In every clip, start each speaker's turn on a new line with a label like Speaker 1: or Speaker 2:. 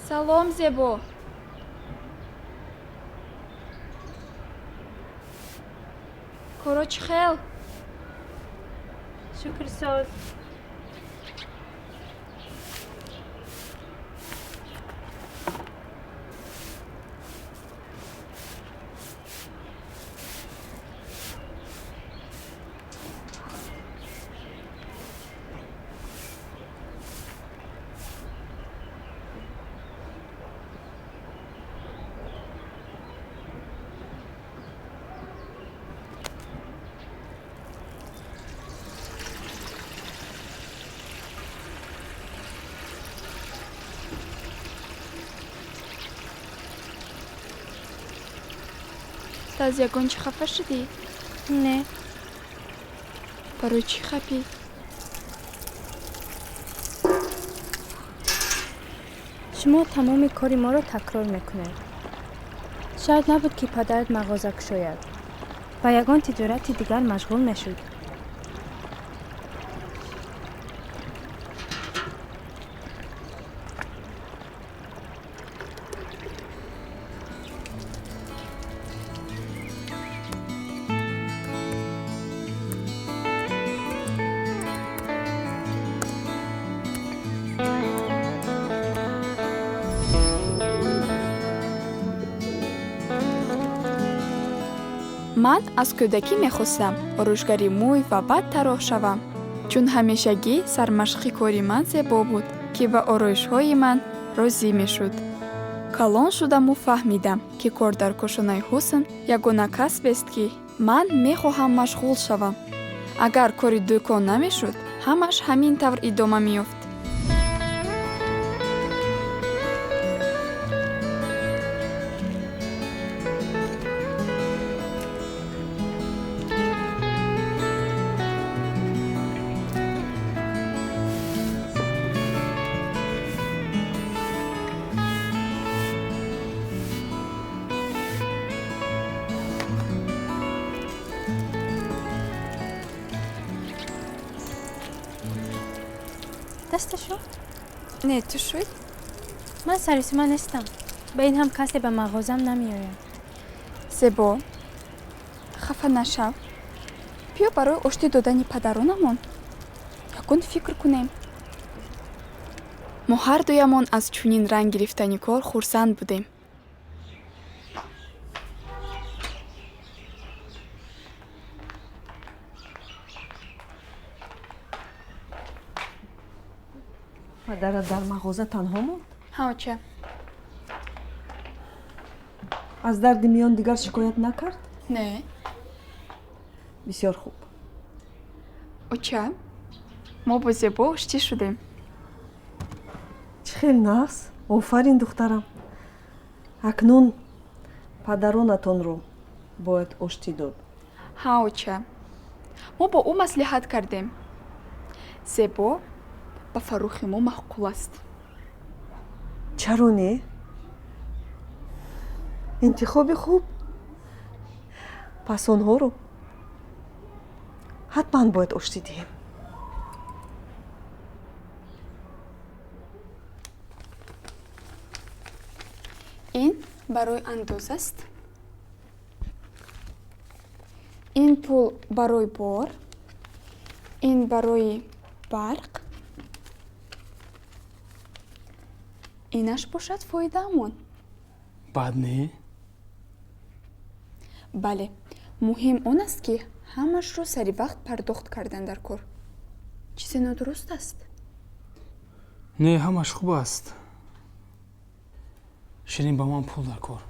Speaker 1: Салом, Зебо. Коро чӣ хел?
Speaker 2: Шукр, соз.
Speaker 1: Ту аз ягон чӣ хафа шудӣ?
Speaker 2: Не.
Speaker 1: Барои чӣ хапӣ?
Speaker 2: Шумо тамоми кори моро такрор мекунед. Шояд набуд, ки падарат мағоза кушояд. Ба ягон тиҷорати дигар машғул мешуд.
Speaker 1: Ман аз кӯдакӣ мехостам ороишгари мӯй ва баъд тарроҳ шавам, чун ҳамешагӣ сармашқи кори ман Зебо буд, ки ба ороишҳои ман розӣ мешуд. Калон шудаму фаҳмидам, ки кор дар кошонаи ҳусн ягона касбест, ки ман мехоҳам машғул шавам. Агар кори дӯкон намешуд, ҳамаш ҳамин тавр идома меёфт.
Speaker 2: Даста шуд?
Speaker 1: Не, ту шуд?
Speaker 2: Ман саросима нестам. Ба ин ҳам касе ба мағозам намеояд.
Speaker 1: Зебо, хафа нашав. Биё, барои оштӣ додани падаронамон ягон фикр кунем. Мо ҳардуямон аз чунин ранг гирифтани кор хурсанд будем.
Speaker 3: Падарат дар мағоза танҳо монд?
Speaker 1: Ҳа, оча.
Speaker 3: Аз дарди миён дигар шикоят накард?
Speaker 1: Не.
Speaker 3: Бисёр хуб.
Speaker 1: Оча, мо бо Зебо оштӣ шудем.
Speaker 3: Чӣ хел нағз! Офарин, духтарам. Акнун падаронатонро бояд оштӣ дод.
Speaker 1: Ҳа, оча, мо бо ӯ маслиҳат кардем. Зебо ба Фаррухи мо маъқул аст.
Speaker 3: Чаро не? Интихоби хуб. Пас онҳоро ҳатман бояд оштӣ диҳем.
Speaker 1: Ин барои андоз аст, ин пул барои бор, ин барои барқ, инаш бошад фоидаамон.
Speaker 4: Бад не?
Speaker 1: Бале, муҳим он аст, ки ҳамашро сари вақт пардохт кардан дар кор. Чизе нодуруст аст?
Speaker 4: Не, ҳамаш хуб аст, Ширин. Ба ман пул дар кор.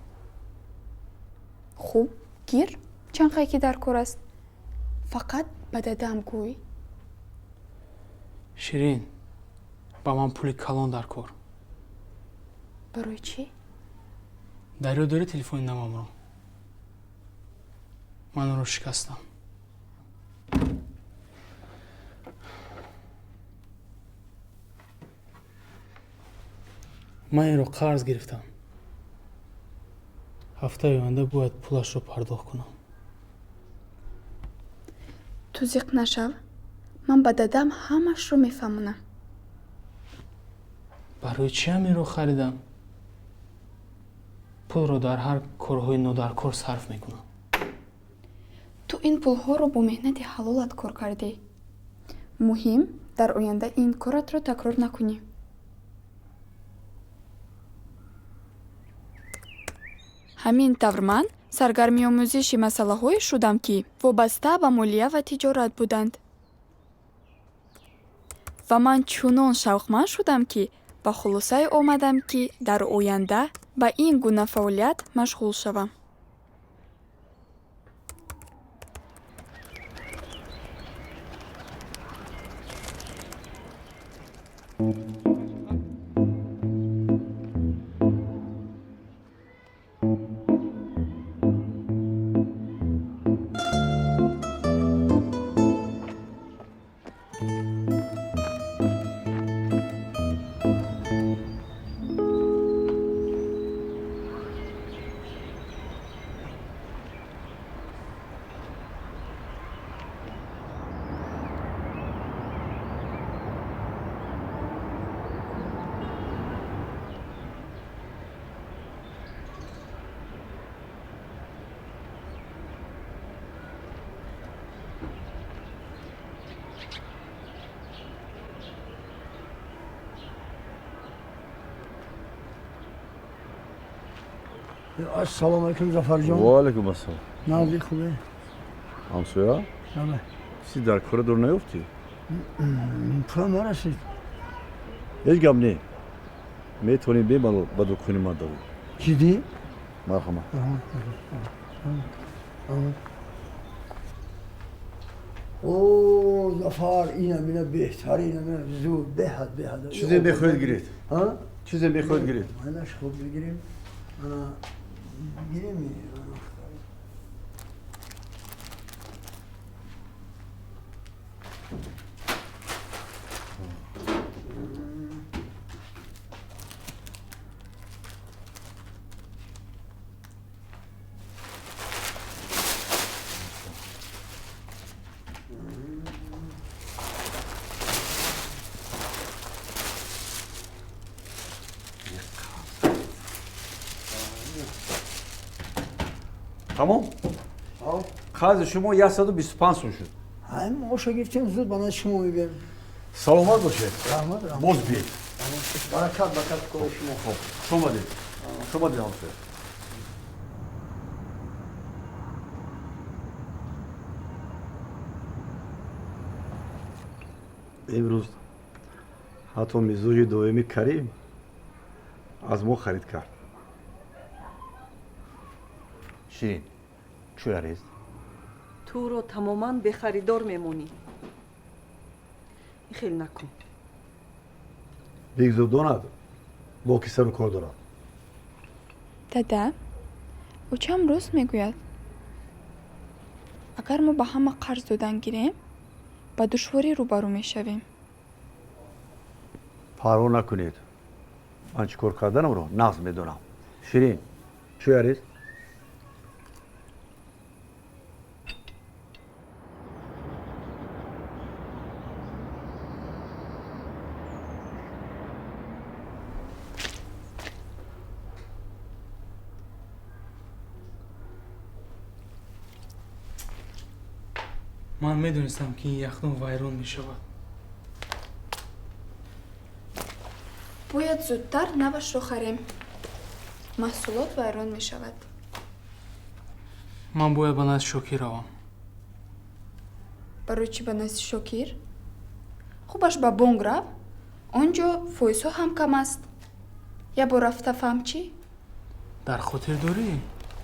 Speaker 1: Хуб, гир, чанд қай ки дар кор аст. Фақат ба дадам гӯй.
Speaker 4: Ширин, ба ман пули калон дар кор.
Speaker 1: Барои чӣ?
Speaker 4: Дар ёд дорӣ телефони навамро? Ман онро шикастам. Ман инро қарз гирифтам. Ҳафтаи оянда бояд пулашро пардохт кунам.
Speaker 1: Ту зиқ нашав, ман ба дадам ҳамашро мефаҳмонам.
Speaker 4: Барои чӣ ҳаминро харидам? Пулро дар ҳар корҳои нодаркор сарф мекунам.
Speaker 1: Ту ин пулҳоро бо меҳнати ҳалолат кор кардӣ. Муҳим, дар оянда ин коратро такрор накунӣ. Ҳамин тавр ман саргарми омӯзиши масъалаҳое шудам, ки вобаста ба молия ва тиҷорат буданд. Ва ман чунон шавқманд шудам, ки ба хулосае омадам, ки дар оянда ба ин гуна фаъолият машғул шавам.
Speaker 5: Ассалому алайкум, Зафарҷон.
Speaker 6: Ва алайкум ассалом.
Speaker 5: Нағзи, хубе?
Speaker 6: Ҳамсоя?
Speaker 5: Бале.
Speaker 6: Чизи дар кора дур наёфтӣ?
Speaker 5: Пулам нарасид.
Speaker 6: Ҳеҷ гап не. Метавонӣ бемалол ба дукони ман дароӣ.
Speaker 5: Ҷиддӣ?
Speaker 6: Марҳамат.
Speaker 5: О, Зафар, инам ина беҳтар, инам ина зуд, беҳад, беҳад.
Speaker 6: Чизе мехоҳед гиред? Чизе мехоҳед гиред?
Speaker 5: Манаш хуб бигирем. Ана гирем.
Speaker 6: Тамом? Қарзи шумо 125 сум шуд.
Speaker 5: Ҳамин маоша гирифтем, зуд ба назди шумо мебием.
Speaker 6: Саломат бошед.
Speaker 5: Раҳмат, раҳмат.
Speaker 6: Боз биед.
Speaker 5: Баракат, баракат кори шумо.
Speaker 6: Хоб, хуш омадед. Хуш омадед, ҳамсоя. Имрӯз ҳатто мизоҷи доимӣ Карим аз мо харид кард. Ширин, чӯя рез?
Speaker 3: Туро тамоман бехаридор мемонӣ. Ин хел накун.
Speaker 6: Бигзор донад, бо ки сару кор дорад.
Speaker 1: Дада, очам рост мегӯяд. Агар мо ба ҳама қарз додан гирем, ба душворӣ рӯбарӯ мешавем.
Speaker 6: Парво накунед. Ман чӣ кор карданамро нағз медонам. Ширин, чӯя рез?
Speaker 4: Ман медонистам, ки ин яхдон вайрон мешавад.
Speaker 1: Бояд зудтар навашро харем. Маҳсулот вайрон мешавад.
Speaker 4: Ман бояд ба назди Шокир равам.
Speaker 1: Барои чӣ ба назди Шокир? Хубаш ба бонк рав, он ҷо фоизҳо ҳам кам аст. Як бор рафта фаҳм чӣ?
Speaker 4: Дар хотир дорӣ,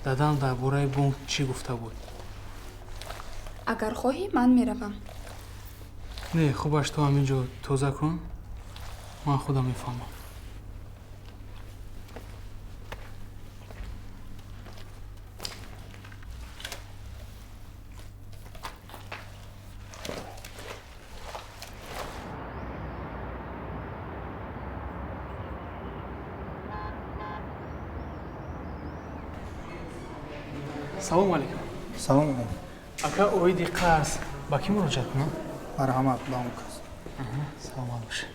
Speaker 4: дадам дар бораи бонк чӣ гуфта буд?
Speaker 1: Агар хоҳӣ, ман меравам.
Speaker 4: Не, хубаш ту ҳамин ҷо тоза кун, ман худам мефаҳмам. Салому алейкум.
Speaker 7: Салому алейкум.
Speaker 4: Ака, оиди қарз ба кӣ муроҷиат кунам?
Speaker 7: Марҳамат, ба он кас.
Speaker 4: Саломат бошед.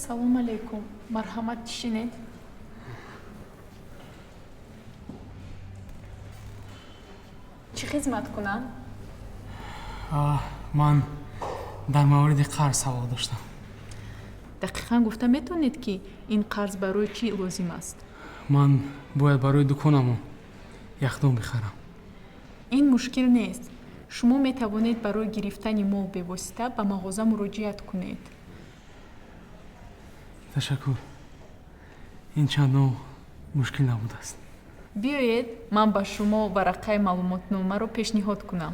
Speaker 8: Ассалому алайкум, марҳамат, шинед. Чӣ хизмат кунам?
Speaker 4: Ман дар мавриди қарз савол доштам.
Speaker 8: Дақиқан гуфта метавонед, ки ин қарз барои чӣ лозим аст?
Speaker 4: Ман бояд барои дуконамон яхдон бихарам.
Speaker 8: Ин мушкил нест. Шумо метавонед барои гирифтани мол бевосита ба мағоза муроҷиат кунед.
Speaker 4: Ташаккур, ин чандон мушкил набудааст.
Speaker 8: Биёед, ман ба шумо варақаи маълумотномаро пешниҳод кунам.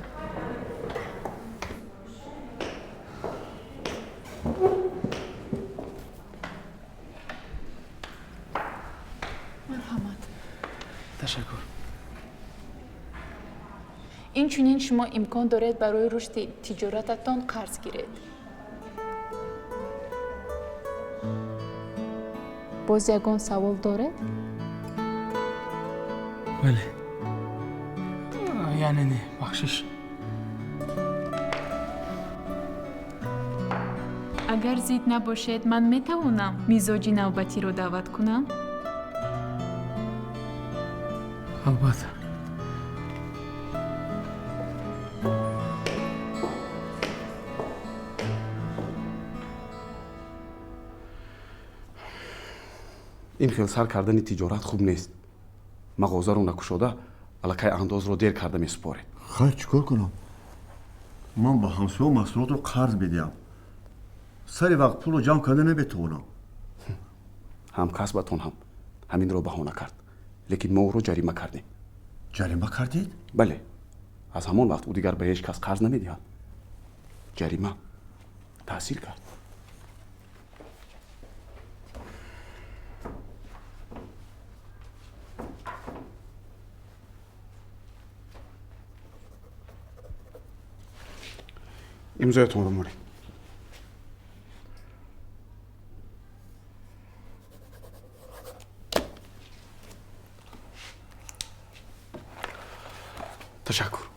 Speaker 8: Марҳамат.
Speaker 4: Ташаккур.
Speaker 8: Инчунин шумо имкон доред барои рушди тиҷорататон қарз гиред. Боз ягон савол доред?
Speaker 4: Бале, яъне не, бахшиш.
Speaker 8: Агар зид набошед, ман метавонам мизоҷи навбатиро даъват кунам?
Speaker 4: Албатта.
Speaker 9: Ин хел сар кардани тиҷорат хуб нест. Мағозаро накушода аллакай андозро дер карда месупоред.
Speaker 6: Хайр, чӣ кор кунам? Ман ба ҳамсоё маҳсулотро қарз медиҳам, сари вақт пулро ҷамъ карда наметавонам.
Speaker 9: Ҳамкасбатон ҳам ҳаминро баҳона кард, лекин мо ӯро ҷарима кардем.
Speaker 6: Ҷарима кардед?
Speaker 9: Бале, аз ҳамон вақт ӯ дигар ба ҳеҷ кас қарз намедиҳад. Ҷарима таъсир кард. Имзоятонро монед. Ташаккур.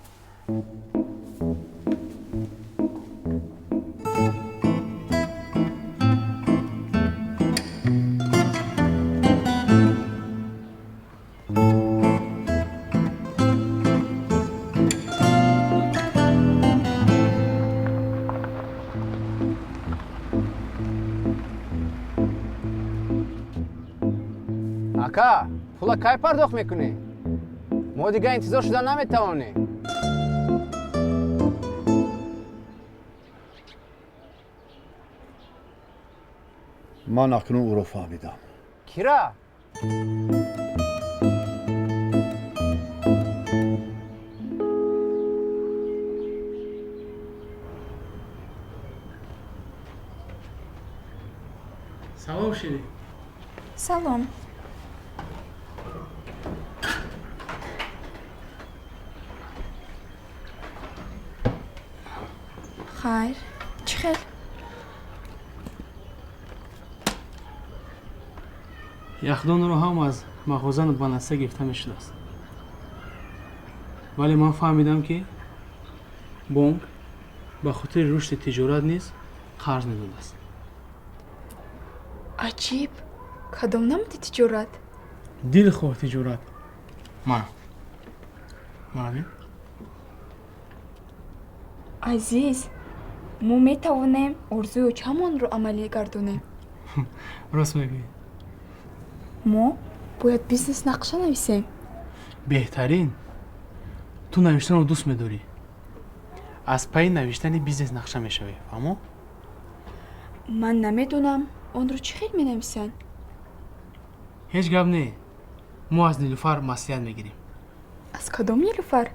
Speaker 10: Ака, пула кай пардохт мекунӣ? Мо дигар интизор шуда наметавонем.
Speaker 6: Ман акнун ӯро фаҳмидам.
Speaker 10: Кира?
Speaker 4: Салом, Ширин.
Speaker 1: Салом. Хайр, чӣ хел?
Speaker 4: Яхдонро ҳам аз мағоза ба насия гирифта мешудааст, вале ман фаҳмидам, ки бонк ба хотири рушди тиҷорат низ қарз медодааст.
Speaker 1: Аҷиб! Кадом намуди тиҷорат?
Speaker 4: Дилхоҳ тиҷорат. Мана, мана бин.
Speaker 1: Азиз, мо метавонем орзуи очамонро амалӣ гардонем.
Speaker 4: Рост мегӯӣ.
Speaker 1: Мо бояд бизнес нақша нависем.
Speaker 4: Беҳтарин. Ту навиштанро дӯст медорӣ. Аз пайи навиштани бизнес нақша мешавӣ, фаҳмо?
Speaker 1: Ман намедонам, онро чӣ хел менависанд.
Speaker 4: Ҳеҷ гап не, мо аз Нилуфар маслиҳат мегирем.
Speaker 1: Аз кадом Нилуфар?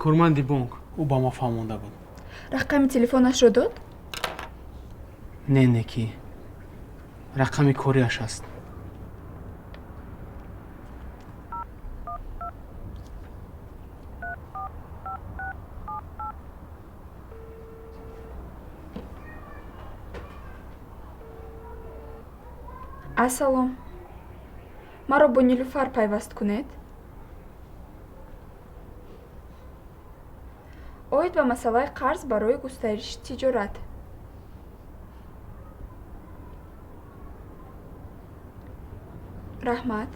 Speaker 4: Корманди бонк. Ӯ ба мо фаҳмонда буд.
Speaker 1: Рақами телефонашро дод?
Speaker 4: Не, не, ки рақами кориаш аст.
Speaker 1: Ассалом, маро бо Нилуфар пайваст кунед. Оид ба масъалаи қарз барои густариши тиҷорат. Раҳмат.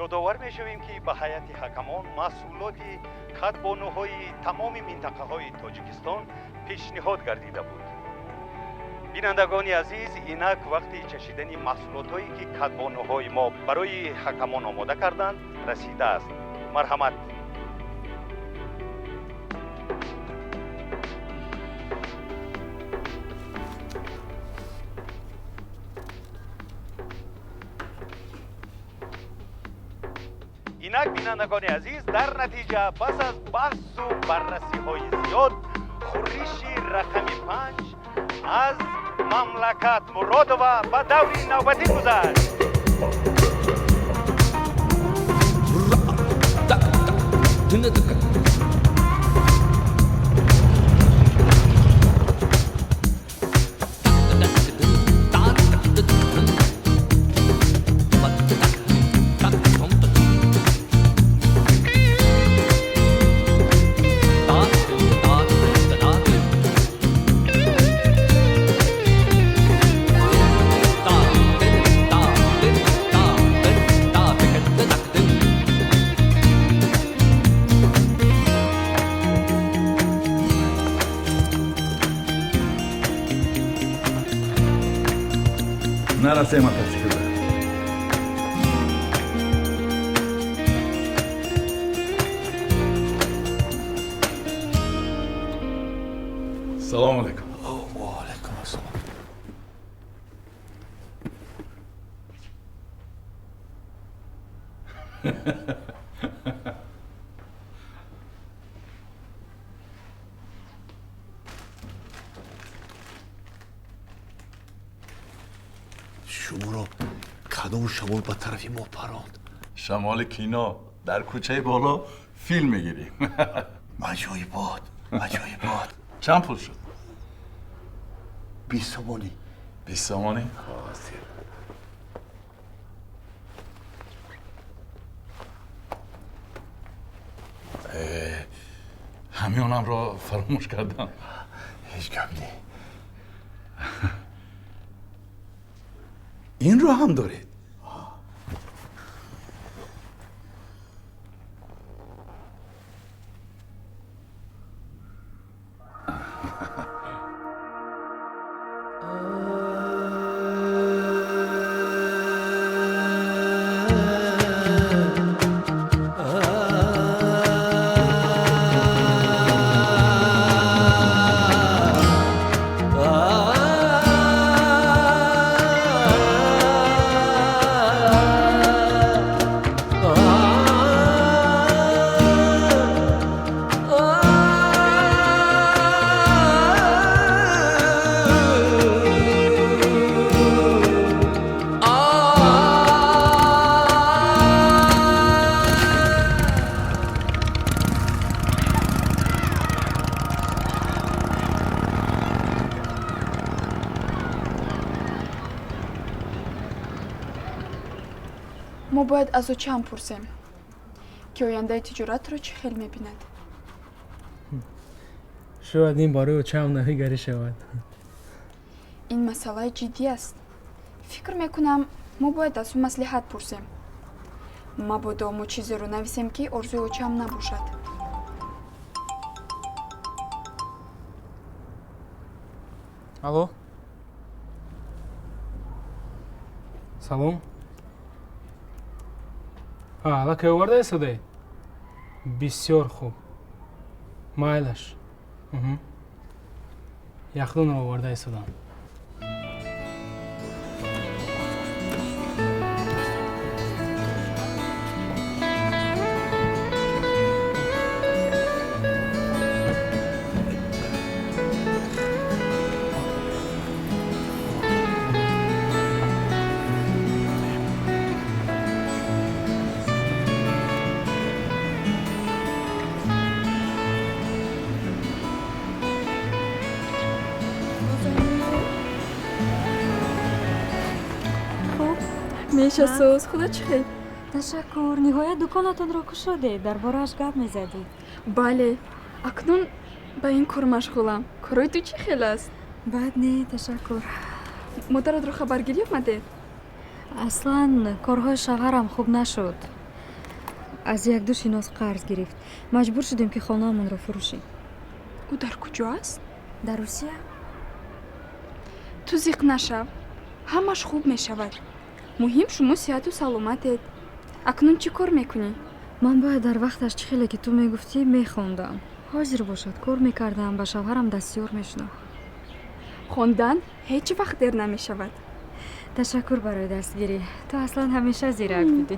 Speaker 11: Ёдовар мешавем, ки ба ҳайати ҳакамон маҳсулоти кадбонуҳои тамоми минтақаҳои Тоҷикистон пешниҳод гардида буд. Бинандагони азиз, инак вақти чашидани маҳсулотҳое, ки кадбонуҳои мо барои ҳакамон омода карданд, расидааст. Марҳамат. Инак, бинандагони азиз, дар натиҷа пас аз баҳсу баррасиҳои зиёд хӯриши рақами 5 аз мамлакат Муродова ба даври навбатӣ гузашт.
Speaker 12: Нарасем мотоциклда. Салому алейкум.
Speaker 5: Ва алайкум ассалом. Шуморо кадом шамол ба тарафи мо паронд?
Speaker 12: Шамоли кино. Дар кӯчаи боло филм мегирем.
Speaker 5: Аҷоибот, аҷоибот.
Speaker 12: Чанд пул шуд?
Speaker 5: 20 сомонӣ.
Speaker 12: 20 сомонӣ?
Speaker 5: Ҳозир.
Speaker 12: Ҳамёнамро фаромӯш кардам.
Speaker 5: Ҳеҷ гап не.
Speaker 9: Инро ҳам доред?
Speaker 1: Мо бояд аз ӯ чанд пурсем, ки ояндаи тиҷоратро чӣ хел мебинад.
Speaker 4: Шояд ин барои очаам навигарӣ шавад.
Speaker 1: Ин масъалаи ҷиддӣ аст. Фикр мекунам, мо бояд аз ӯ маслиҳат пурсем. Мабодо мо чизеро нависем, ки орзуи очаам набошад.
Speaker 4: Алло, салом. Аллакай оварда истодаед? Бисёр хуб, майлаш. Яхдонро оварда истодам.
Speaker 1: Мешасоз, худо чӣ хел?
Speaker 2: Ташаккур. Ниҳоят дуконатонро кушодед, дар борааш гап мезадед.
Speaker 1: Бале, акнун ба ин кор машғулам. Корои ту чӣ хел аст?
Speaker 13: Бад не, ташаккур.
Speaker 1: Модаратро хабаргирӣ омадед?
Speaker 13: Аслан корҳои шавҳарам хуб нашуд. Аз якду шинос қарз гирифт. Маҷбур шудем, ки хонаамонро фурӯшем.
Speaker 1: Ӯ дар куҷо аст?
Speaker 13: Дар Русия.
Speaker 1: Ту зиқ нашав, ҳамаш хуб мешавад. Муҳим шумо сиҳату саломатед. Акнун чӣ кор мекунӣ?
Speaker 13: Ман бояд дар вақташ чӣ хеле ки ту мегуфтӣ мехондам. Ҳозир бошад, кор мекардам, ба шавҳарам дастёр мешудам.
Speaker 1: Хондан ҳеҷ вақт дер намешавад.
Speaker 13: Ташаккур барои дастгирӣ. Ту аслан ҳамеша зирак будӣ.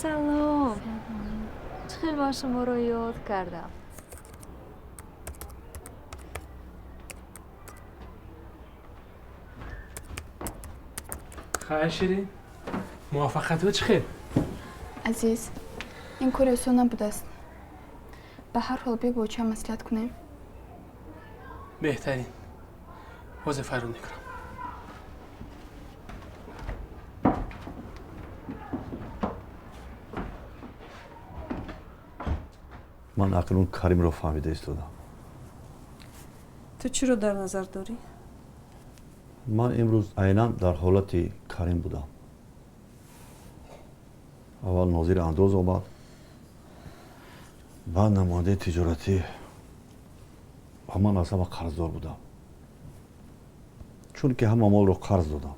Speaker 13: Салом. Чӣ хел ман шуморо ёд кардам.
Speaker 4: Хайр, Ширин, муваффақиятҳо чӣ хел?
Speaker 1: Азиз, ин кори осон набудааст. Ба ҳар ҳол биё бо оча маслиҳат кунем.
Speaker 4: Беҳтарин. Ҳозир фарёд мекунам.
Speaker 6: Ман акнун Каримро фаҳмида истодам.
Speaker 3: Ту чиро дар назар дорӣ?
Speaker 6: Ман имрӯз айнан дар ҳолати Карим будам. Аввал нозири андоз омад, баъд намояндаи тиҷоратӣ ва ман аз ҳама қарздор будам, чунки ҳама молро қарз додам.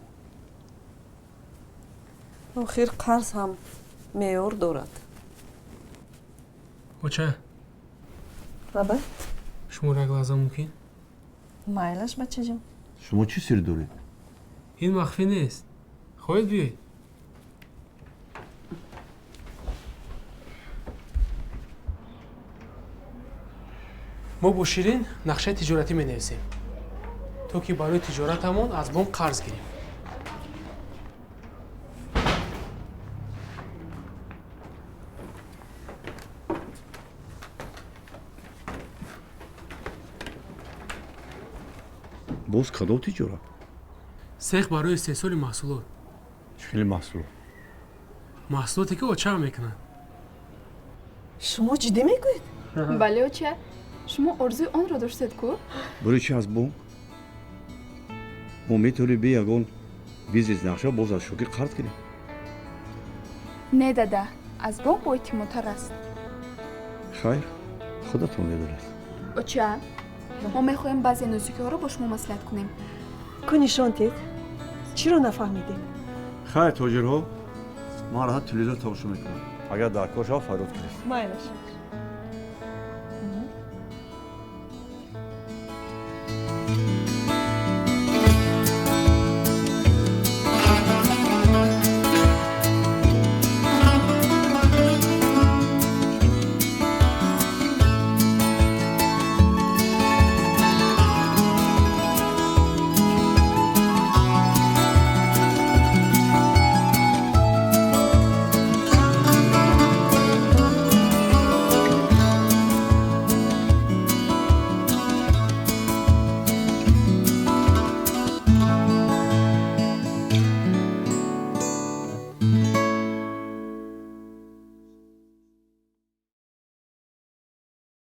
Speaker 3: Охир қарз ҳам меъёр дорад.
Speaker 4: Оча.
Speaker 3: Лабай.
Speaker 4: Шуморо як лаҳза мумкин?
Speaker 3: Майлаш, бачаҷон.
Speaker 6: Шумо чӣ сир доред?
Speaker 4: Ин махфӣ нест. Хоҳед биёед? Мо бо Ширин нақшаи тиҷоратӣ менависем, то ки барои тиҷоратамон аз бонк қарз гирем.
Speaker 6: Боз кадом тиҷорат?
Speaker 4: Сех барои истеҳсоли маҳсулот.
Speaker 6: Чӣ хели маҳсулот?
Speaker 4: Маҳсулоте ки очаам мекунад.
Speaker 3: Шумо ҷиддӣ мегӯед?
Speaker 1: Бале, оча. Шумо орзуи онро доштед ку?
Speaker 6: Барои чи аз бонк? Мо метавонем бе ягон бизнес нақша боз аз шокир қарз гирем.
Speaker 1: Не, дада, аз бонк боэътимодтар аст.
Speaker 6: Хайр, худатон медонед.
Speaker 1: Оча, мо мехоҳем баъзе нозукиҳоро бо шумо маслиҳат кунем.
Speaker 3: Ку нишон дед? Чиро нафаҳмидем?
Speaker 6: Хайр, тоҷирҳо, ман раҳат телевизор тамошо мекунам. Агар дар кор шавад, фарёд кунед.
Speaker 3: Майлаш.